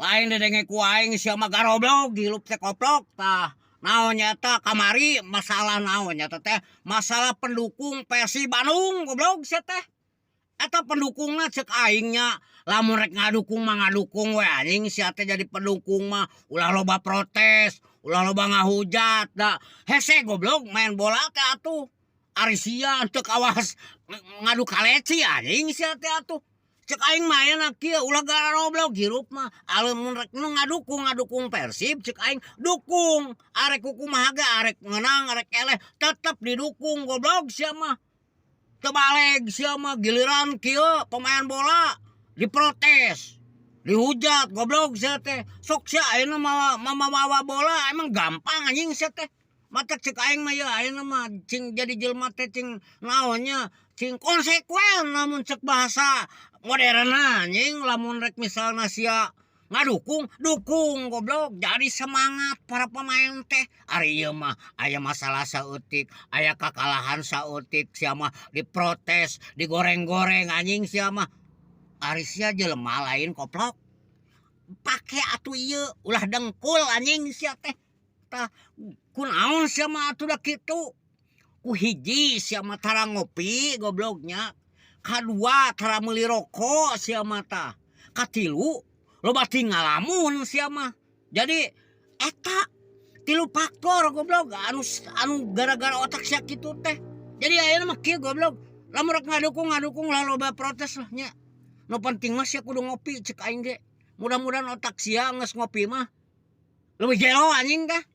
Lain didenge ku aing sia mah garoblog hirup teh koplok. Tah, naon nya eta kamari masalah naon nya eta teh, masalah pendukung Persib Bandung, goblok sia teh. Eta pendukungna cek aing nya lamun rek ngadukung mah ngadukung we anjing sia teh, jadi pendukung mah ulah loba protes, ulah loba ngahujat, da hese goblok main bola teh atuh. Ari sia teu kawas ngadu kaleci anjing sia teh atuh. Cek aing mah ayeuna kieu, ulah garoblog hirup mah, lamun rek nu ngadukung, ngadukung Persib, cek aing dukung, arek kumaha ge, arek meunang arek eleh tetep didukung, goblok sia mah. Teu baleg sia mah, giliran kieu pemain bola diprotes, dihujat, goblok sia teh. Sok sia ayeuna mawa mawa bola emang gampang anjing sia teh? Matak cek aing mah, ieu ayeuna mah cing jadi jelema teh cing naon nya, cing konsekuen lamun cek bahasa moderna anjing. Lamun rek misalna sia ngadukung, dukung goblok, jadi semangat para pemain teh. Ari ieu mah aya masalah saeutik, aya kakalahan saeutik, sia mah diprotes, digoreng-goreng anjing sia mah. Ari sia jelema lain, koplok? Pake atuh ieu, ulah dengkul anjing sia teh. Tah, kunaon sia mah atuh da kitu? Ku hiji, sia mah tara ngopi goblok nya, kadua tara meuli rokok sia mah, tah katilu loba teuing ngalamun sia mah. Jadi eta tilu faktor goblok anu anu gara-gara otak sia kitu teh. Jadi ayeuna mah kieu goblok, lamun rek ngadukung, ngadukung lah, loba protes lah nya, nu penting mah sia kudu ngopi. Cek aing ge mudah-mudahan otak sia geus ngopi mah leuwih gelo anjing tah.